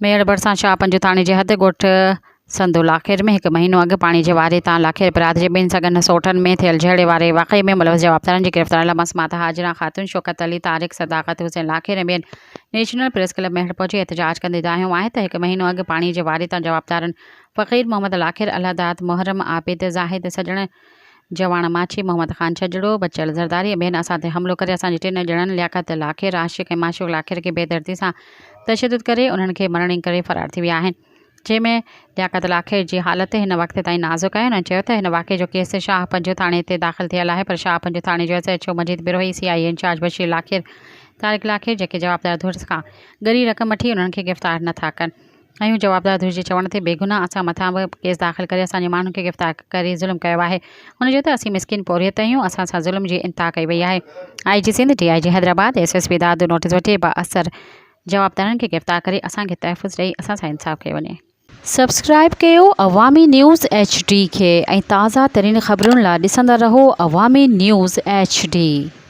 ميهڙ ڀرسان شاهه پنجو ٿاڻي جي حد ڳوٺ سندو لاکير ۾ هڪ مهينو اڳ پاڻي جي واري تان لاکير برادري جي ٻن سڳن سوٽن ۾ ٿيل جهيڙي واري واقعي ۾ ملوث جوابدارن جي گرفتاري لاء مسمات حاجره خاتون، شوڪت علي، طارق، صداقت حسين لاکير ۽ ٻين نيشنل پريس ڪلب ميهڙ پهچي احتجاج ڪندي دانهيو آهي ته هڪ مهينو اڳ پاڻي جي واري تان جوابدارن فقير محمد لاکير، الله داد، محرم، عابد، زاهد، سڄڻ، جواڻ ماڇي، محمد خان ڇڄڙو، بچل زرداري ۽ ٻين اسان تي حملو ڪري اسان جي ٽن ڄڻن لياقت لاکير، عاشق ۽ معشوق لاکير کي بيدردي سان تشدد ڪري انهن کي مرڻينگ ڪري فرار ٿي ويا آهن جنهن ۾ لياقت لاکير جي حالت هن وقت تائين نازڪ آهي انهن چيو ته هن واقعي جو ڪيس شاهه پنجو ٿاڻي تي داخل ٿيل آهي پر شاهه پنجو ٿاڻي جو S H O Majeed Brohi C I A incharge Bashir Lakhair Tariq Lakhair جيڪي جوابدار ڌر کان ڳري رقم وٺي انهن کي گرفتار نٿا ڪن. آهيون جوابدار ڌر جي چوڻ تي بيگناهه اسان مٿان به ڪيس داخل ڪري اسان جي ماڻهن کي گرفتار ڪري ظلم ڪيو آهي هن چيو ته اسين مسڪين پورهيت آهيون اسان سان ظلم جي انتها ڪئي وئي آهي I G Sindh D I G Hyderabad S S P Dadu notice وٺي بااثر جوابدارن کي گرفتار ڪري اسان کي تحفظ ڏئي اسان سان انصاف ڪيو وڃي. سبسڪرائب ڪيو عوامي نيوز ايڇ ڊي کي ۽ تازه ترين خبرن لا ڏسندا رهو عوامي نيوز ايڇ ڊي.